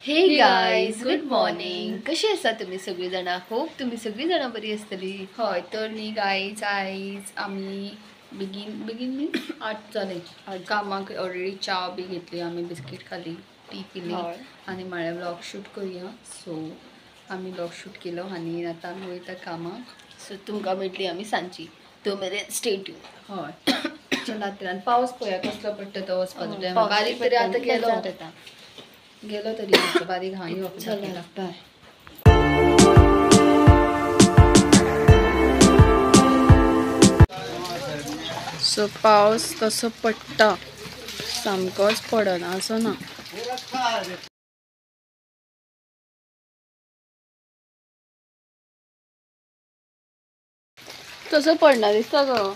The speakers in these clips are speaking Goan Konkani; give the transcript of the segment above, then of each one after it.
हे गायज, गुड मॉर्निंग. कशी आसा तुमी सगळीं जाणां? होप तुमी सगळीं जाणां बरी आसतली. हय, तर न्ही गायज, आयज आमी बेगीन बेगीन न्ही 8 जाले. कामाक ऑलरेडी च्या बी घेतली आमी, बिस्कीट खाली, टी पिली आनी म्हळ्यार व्लॉग शूट करुया. सो आमी व्लॉग शूट केलो आनी आतां आमी वयता कामाक. सो तुमकां मेळटली आमी सांजची, तो मेरेन स्टे ट्यून. हय, चला तर. आनी पावस पळया कसलो पडटा तो वचपाचो टायम. बारीक तरी आतां गेलो गेलो तरी बारीक. हां, यो. चला, बाय. सो पावस तसो पडटा, सामकोच पडना असो ना. तसो पडना दिसता गो.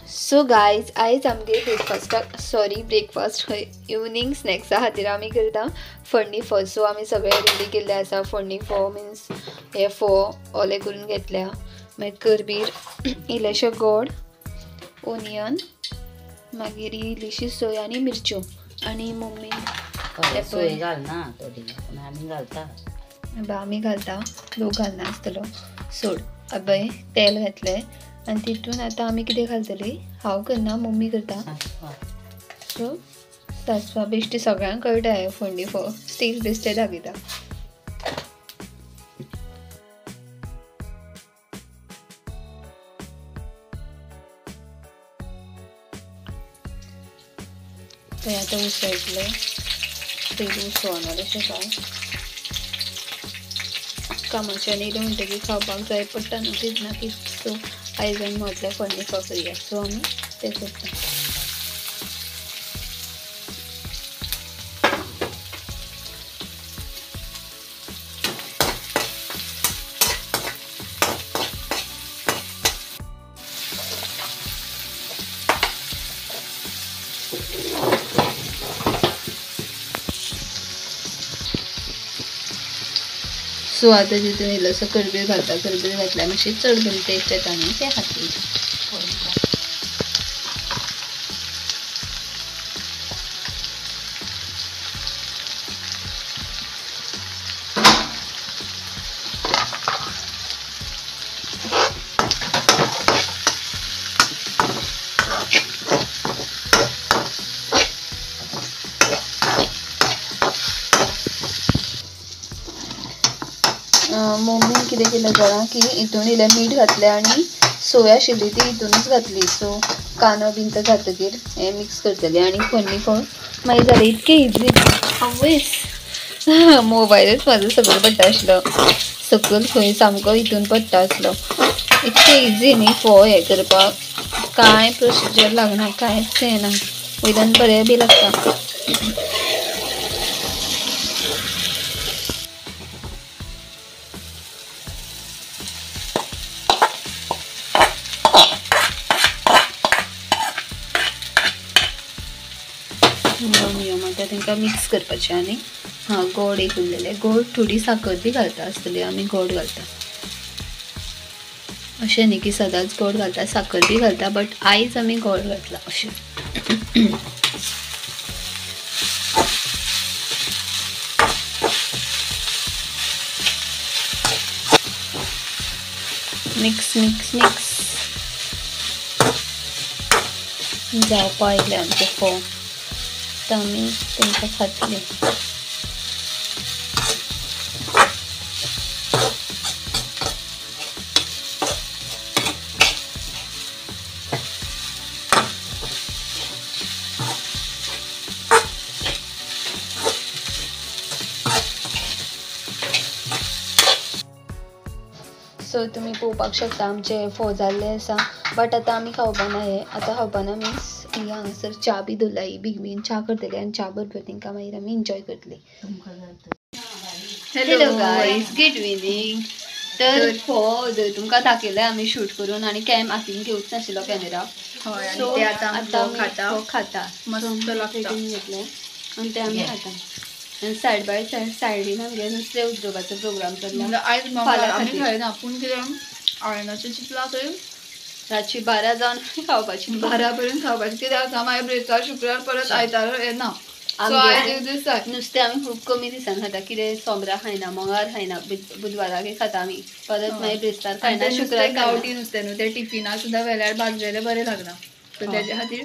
सो गायज, आयज आमगे ब्रेकफास्टाक, सॉरी ब्रेकफास्ट खंय, इवनींग स्नॅक्सा खातीर आमी करता फोडणी फोव. सो आमी सगळे रेडी केल्ले आसा. फोडणी फोव मिन्स हे फोव ओले करून घेतल्या, मागीर करबीर, इल्लेशे गोड, ओनियन, मागीर इल्लीशी सोय आनी मिरच्यो. आनी मम्मी सोय घालना थोडी, आमी घालता. आमी घालता, लोक घालना आसतलो. सोड अबय तेल घातलें आनी तितून आतां आमी कितें घालतली, हांव करना, मम्मी करता. सो सासवां बेश्टी सगळ्यांक कळटा हें फोडणी फोव, स्टील बेश्टें दाखयता. थंय आतां उसळटलें, तेल उसळना तशें कांय. कामाच्यान येयलें म्हणटकीर खावपाक जाय पडटा न्हू कितें ना कितें. सो आयज आमी म्हटलें फोडणी फोव करया, सो आमी तें करता. सो आतां तितून इल्लोसो करबीर घालता. करबीर घातल्यार मातशी चड बरी टेस्ट येता न्ही त्या खातीर. मम्मीन कितें केलें जाणा की हितून इल्लें मीठ घातलें आनी सोय आशिल्ली ती हितूनच घातली. सो कांदो बीन तो घातकीर हें मिक्स करतलें आनी फोडणी फोव मागीर जालें. इतकें इजी. आवयस, मोबायलच म्हाजो सकयल पडटा आसलो, सकयल खंय सामको हितून पडटा आसलो. इतकें इजी न्ही फोव हें करपाक, कांय प्रोसिजर लागना, कांयच हें ना, वयल्यान बरें बी लागता. आतां तांकां मिक्स करपाचें. आनी हां, गोड एक उरलेलें, गोड थोडी साकर बी घालता आसतली, आमी गोड घालता. अशें न्ही की सदांच गोड घालता, साकर बी घालता, बट आयज आमी गोड घातला अशें. मिक्स मिक्स मिक्स जावपा आयलें आमचें फोव. आतां आमी तांकां खातली. सो तुमी पळोवपाक शकता आमचे फोव जाल्ले आसा, बट आतां आमी खावपाना हें. आतां खावपाना मिन्स ही हांगासर च्या बी दवरला, ही बेगीन बेगीन च्या करतली आनी च्या बरोबर तांकां मागीर आमी एन्जॉय करतली. Hello guys, good evening. तर फोव तुमकां दाखयलें आमी शूट करून आनी कॅम हातीन घेवच नाशिल्लो कॅमेरा. सो आतां आमी फोव खाता, मस्त लागता. घेतलें आनी ते आमी खाता. आनी सायड बाय सायड सायडीन आमगे नुस्तें उद्योगाचो प्रोग्राम चल्ला. आयज आमी खायना, पूण कितें आयणाचें चितलां थंय रातची 12 जावन खावपाची, 12 पर्यंत खावपाची. कित्याक मागीर ब्रेस्तार शुक्रार परत आयतार येना. नुस्तें आमी खूब कमी दिसान खाता, कितें सोमरा खायना, मंगळार खायना, बुधवाराक खाता आमी, परत मागीर ब्रेस्तार खायना, शुक्रार. गांवठी नुस्तें न्हू तें टिफिनाक सुद्दां वेल्यार भाजलेलें बरें लागना. सो तेज्या खातीर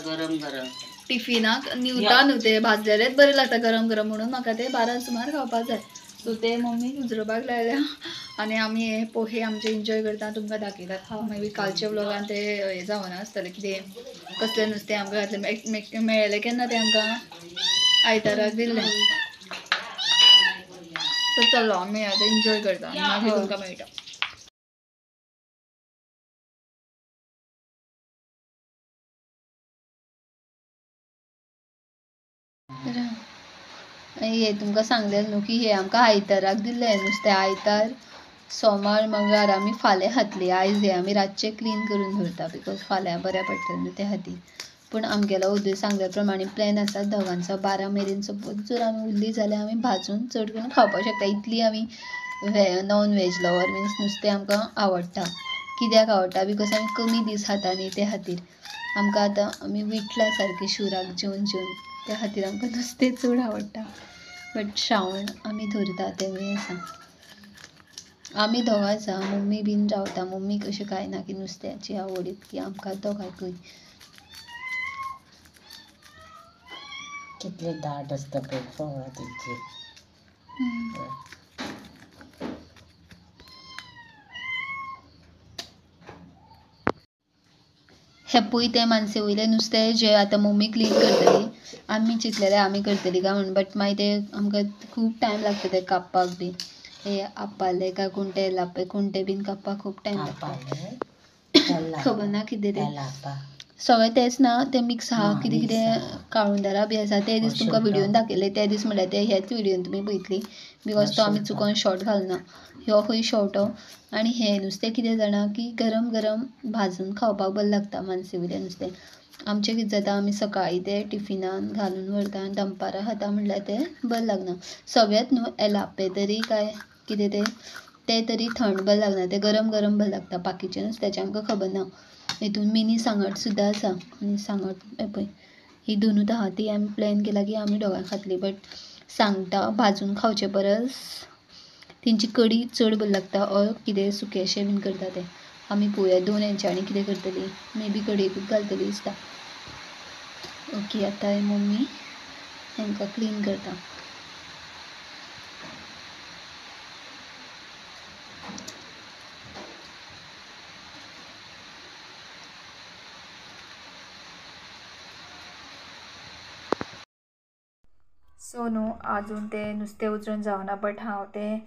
गरम गरम टिफिनाक न्हिवता न्हू तें भाजलेलेंच बरें लागता गरम गरम, म्हणून म्हाका तें 12 सुमार खावपाक जाय. सो ते मम्मी उजरोवपाक लायल्या आनी आमी हे पोहे आमचे एन्जॉय करता, तुमकां दाखयतात. मागीर कालच्या व्लॉगान ते हें जावना आसतलें कितें कसलें नुस्तें आमकां घातलें मेळ्ळें केन्ना तें आमकां आयताराक दिल्लें. सो चलो आमी आतां एन्जॉय करता आनी मागीर तुमकां मेळटा. हे तुमकां सांगलें न्हू की हे आमकां आयताराक दिल्लें नुस्तें, आयतार सोमार मंगळार आमी फाल्यां खातली. आयज हे आमी रातचें क्लीन करून दवरता because फाल्यां बऱ्या पडटलें न्हू त्या खातीर. पूण आमगेलो उदय सांगल्या प्रमाणे प्लॅन आसा दोगांचो 12 मेरेन सपोज जर आमी उरली जाल्यार आमी भाजून चड करून खावपाक शकता. इतली आमी नॉन व्हेज लवर मिन्स नुस्तें आमकां आवडटा. कित्याक आवडटा because आमी कमी दीस खाता न्ही त्या खातीर. आमकां आतां आमी विटला सारकें शिवराक जेवन जेवन, त्या खातीर आमकां नुस्तें चड आवडटा. बट श्रावण आमी धरता तेवूय आसा. आमी दोगां आसा, मम्मी बीन रावता. मम्मीक अशें कांय ना की नुस्त्याची आवड इतकी, आमकां दोगांकूय. कितले दाट आसता पळय फोवां तेंची. हे पळय तें मानसे वयलें नुस्तें जें आतां मम्मी क्लीन करतली, आमी चिंतलेलें आमी करतली काय म्हणून, बट मागीर तें आमकां खूब टायम लागता तें कापपाक बी. हे आपाले काय कोण ते एलापे कोण ते बीन कापपाक खूब टायम लागता, खबर ना कितें तें सगळें तेंच ना तें मिक्स आहा कितें कितें काळुंदरां बी आसा. ते दीस तुमकां व्हिडियोन दाखयले ते दीस म्हणल्यार ते हेच व्हिडियोन तुमी पळयतली because तो आमी चुकोन शॉर्ट घालना. ह्यो खंय शॉर्ट हो. आनी हें नुस्तें कितें जाणा की गरम गरम भाजून खावपाक बरें लागता मानसे वयलें नुस्तें. आमचें कितें जाता आमी सकाळीं तें टिफिनान घालून व्हरता आनी दनपारां खाता म्हणल्यार तें बरें लागना. सगळेंच न्हू एलापे तरी काय कितें तें तें तरी थंड बरें लागना, तें गरम गरम बरें लागता. बाकीचें नुस्त्याचें आमकां खबर ना. हितून मिनी सांगट सुद्दां आसा. आनी सांगट हें पळय ही दोनूच आहा ती आमी प्लॅन केला की आमी दोगांय खातली. बट सांगटां भाजून खावचे परस तेंची कडी चड बरी लागता ऑर कितें सुकेंशें बीन करता तें. आमी पळोवया दोन हेंच्यांनी कितें करतली, मे बी कडयेकूच घालतली दिसता. ओके आतां मम्मी हेंकां क्लीन करता. सो न्हू आजून तें नुस्तें उजरोवन जावना, बट हांव तें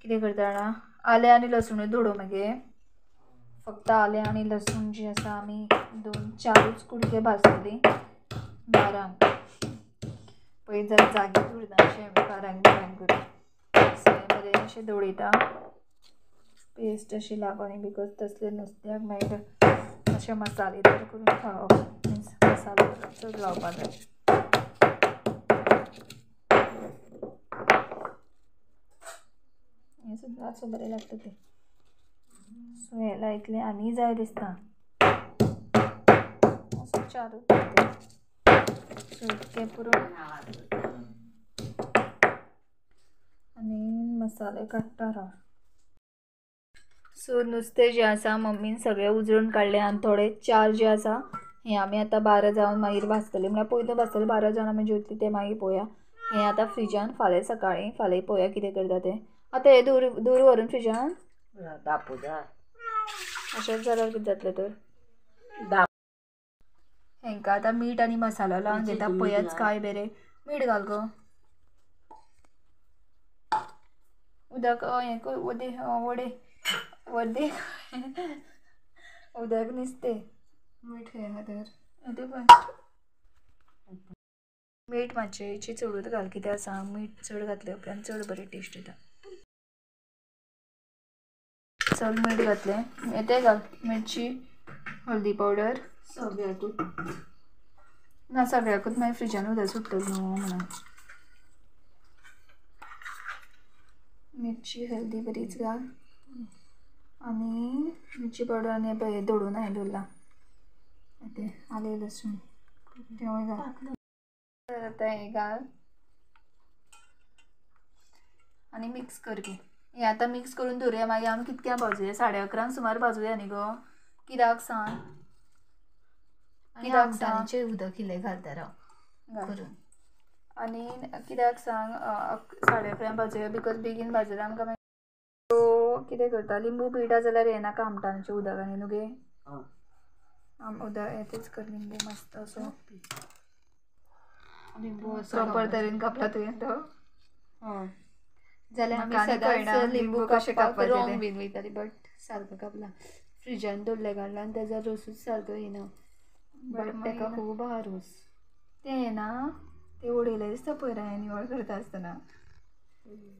कितें करता जाणा, आलें आनी लसुणूच धोडो मगे. फक्त आलें आनी लसूण जी आसा आमी 2-4 कुडके भाजतली 12 पळय जाल्यार जागीच उरना अशें 12 12 करून. सो हें बरें अशें दोडयता पेस्ट अशी लागोनी because तसले नुस्त्याक मागीर अशें मसालेदार करून खावप मिन्स मसालो चड लावपाक जाय. हें सुद्दां असो बरें लागता तें. सो हें लायतलें आनी जाय दिसता असो 4 सो इतकें पुरो. आनी मसाले काडटा राव. सो नुस्तें जें आसा मम्मीन सगळें उजळून काडलें आनी थोडे 4 जे आसा हें आमी आतां 12 जावन मागीर भाजतले, म्हणल्यार पयलू भाजतले 12 जावन आमी जेवतली तें मागीर पळोवया. हें आतां फ्रिजान फाल्यां सकाळीं फाल्यां पळोवया कितें करता तें. आतां हें दूर व्हरून फ्रिजान अशेंच जाल्यार कितें जातलें तर. हेंकां आतां मीठ आनी मसालो लावन घेता पळयाच काय बरें. मीठ घाल गो उदक हें वडे वडे उदक नुस्तें मीठ खंय आहा तर तें पळय. मीठ मातशें चडूच घाल, कितें आसा मीठ चड घातले उपरांत चड बरी टेस्ट येता. चल मीठ घातलें, तें घाल मिरची हळदी पावडर सगळ्याकूच ना सगळ्याकूच मागीर फ्रिजान उदक सुट्टलें न्हू म्हणून. मिरची हळदी बरीच घाल आनी मिरची पावडर आनी पळय दोडून हांवें दवरलां तें आलें लसूण तेंवूय घाल. आतां हें घाल आनी मिक्स कर गे. हें आतां मिक्स करून दवरुया. मागीर आमी कितक्या भाजूया 11:30 सुमार भाजूया न्ही गो. कित्याक सांग कित्याक सांग उदक इल्लें घालता राव करून. आनी कित्याक सांग 11:30 भाजूया because बेगीन भाजल्यार आमकां मागीर सो कितें करता लिंबू पिळटा जाल्यार हें नाका आमटानाचें उदक आनी न्हू गे उदक हें कर लिंबू मस्त असो लिंबू प्रॉपर तरेन कापला तुवें तो. जाल्यार आमी सदांच लिंबू कशें कापपाक रॉंग बीन वयताली बट सारको कापला. फ्रिजान दवरल्या कारणान तेजो रोसूच सारको येना बट तेका खूब आहा रोस. तें ना तें उडयलें दिसता पयर हांवें निवळ करता आसतना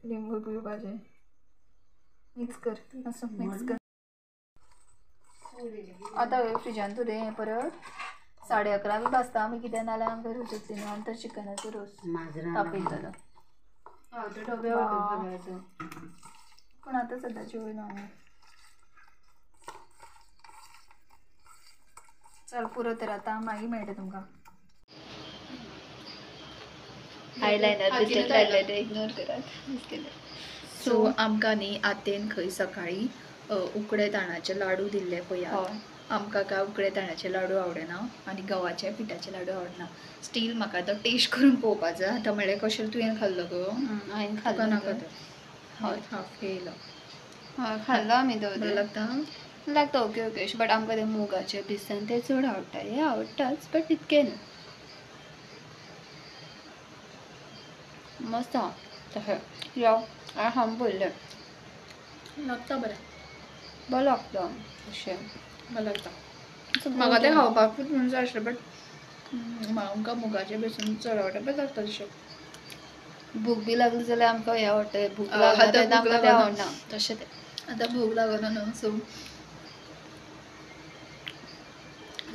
लिंबू पिळपाचें. मिक्स कर असो मिक्स कर. आतां फ्रिजान दवरुया हें परत 11:30 बी भाजता आमी कित्याक नाल्यार आमकां रोस येतली न्हू. आमी तर चिकनाचो रोस तापयतलो पूण आतां सद्दां जेवण आमी. चल पुरो तर आतां मागीर मेळटा तुमकां. आयलायनर बिस्कीट लागले ते इग्नोर करात. सो आमकां न्ही आतेन खंय सकाळी उकडे ताणाचे लाडू दिल्ले पळयात. आमकां काय उकडे ताणाचे लाडू आवडना आनी गव्हाच्या पिठाचे लाडू आवडना. स्टील म्हाका तो टेस्ट करून पळोवपाक जाय. आतां म्हणल्यार कशें तुवें खाल्लो गो? हांवें तुका नाका खाल्लो तो. हय हाफ येयलो. हय खाल्लो आमी तो बरें लागता लागता ओके ओके बट आमकां ते मुगाचे बेसन ते चड आवडटा. हे आवडटाच बट तितके न्हू. मस्त आहा तशें यो हांवें खावन पळयलें लागता बरें बरें लागता अशें बरें लागता. म्हाका तें खावपाकूच म्हणून जाय आशिल्लें बट आमकां मुगाचें बेसन चड आवडटा. बरें लागता तशें. भूक बी लागली जाल्यार आमकां हें आवडटा. भूक लागना तेन्ना आमकां तें आवडना तशें तें. आतां भूक लागना न्हू सो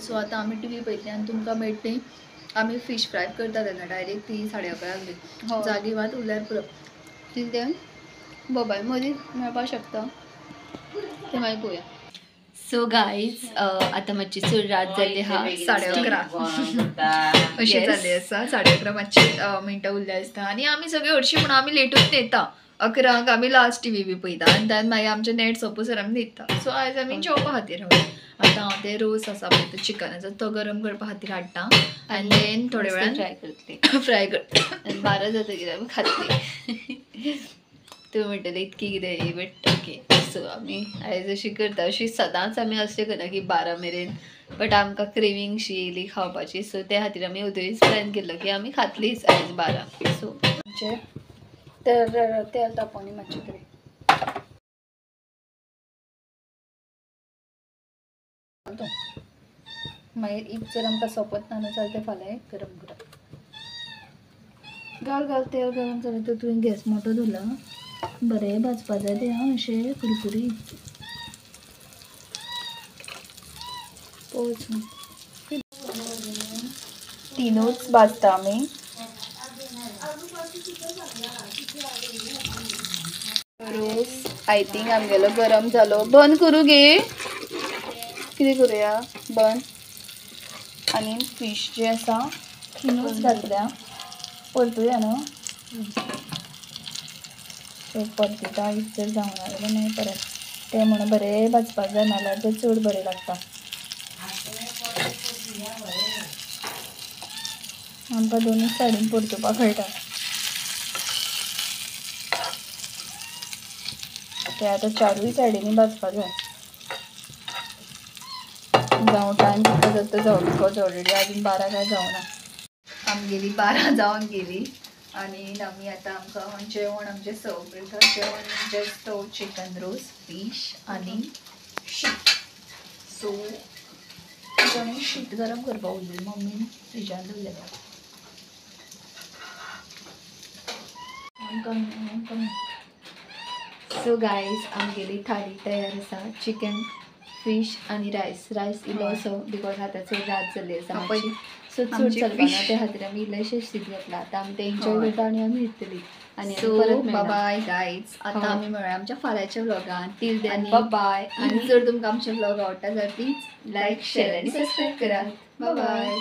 सो आतां आमी टी व्ही पळयतली आनी तुमकां मेळटली. आमी फीश फ्राय करता तेन्ना डायरेक्ट ती 11:30 बी जागी मात उरल्यार पुरो. कितें मोबायल मदीं मेळपाक शकता तें मागीर पळोवया. सो गायज आतां मातशी चड रात जाल्ली आहा 11:30 अशी जाल्ली आसा. 11:30 मातशी मिनटां उरल्या आसता आनी आमी सगळे हरशीं म्हणून आमी लेटूच न्हिदता. 11 आमी लास्ट टी व्ही बी पळयता आनी त्यान मागीर आमचें नेट सोंपोसर आमी न्हिदता. सो आयज आमी जेवपा खातीर रावली. आतां हांव ते रोस आसा पळय तो चिकनाचो तो गरम करपा खातीर हाडटा आनी देन थोड्या वेळान फ्राय करतली. फ्राय करता आनी 12 जातकीर आमी खातली. तुमी म्हणटले इतकी कितें बट ओके. सो आमी आयज अशी करता अशी सदांच आमी अशें करना की 12 मेरेन बट आमकां क्रेविंग शी येयली खावपाची सो त्या खातीर आमी उदयूच प्लॅन केल्लो की आमी खातलीच आयज 12. सो तर तेल तापोवनी मातशें तरी. मागीर if जर आमकां सोंपत ना न्हू जाल्यार तें फाल्यां गरम करप. घाल घाल तेल गरम जालें तर तुवें गॅस मोटो धरला. बरें भाजपा जाय तें आं अशें कुरकुरीत. पोच 3च भाजता आमी. रोस I think आमगेलो गरम जालो. बंद करूं गे कितें करुया बंद. आनी फीश जे आसा 3च घातल्या. परतुया न्हू परतिता if जर जावना जाल्यार मागीर परत तें म्हणून बरें भाजपाक जाय नाल्यार तें चड बरें लागता. आमकां दोनूय सायडीन परतुपाक मेळटा. तें आतां 4ूय सायडींनी भाजपाक जाय. जावं टायम कितलो जाता जावं because already अजून 12 काय जावना. आमगेली 12 जावन गेली आनी आमी आतां आमकां जेवण आमचें सर्व करता. जेवण म्हणजे तो चिकन रोस, फीश आनी शीत. सो आनी शीत गरम करपाक उरलें मम्मीन फ्रिजान दवरलेलें. सो गायज आमगेली थाली तयार आसा. चिकन फिश आनी रायस. रायस इल्लोसो because आतां चड रात जाल्ली आसा मातशी, सो चड चलपाना, त्या खातीर आमी इल्लेशें शीत घेतलां. आतां आमी तें एन्जॉय करता आनी आमी न्हिदतलीं आनी परत बाय गायज. आतां आमी मेळया आमच्या फाल्यांच्या व्लॉगान. Till then bye. आनी जर तुमकां आमचे व्लॉग आवडटा जाल्यार प्लीज लायक, शेअर आनी सबस्क्रायब करात. बाय.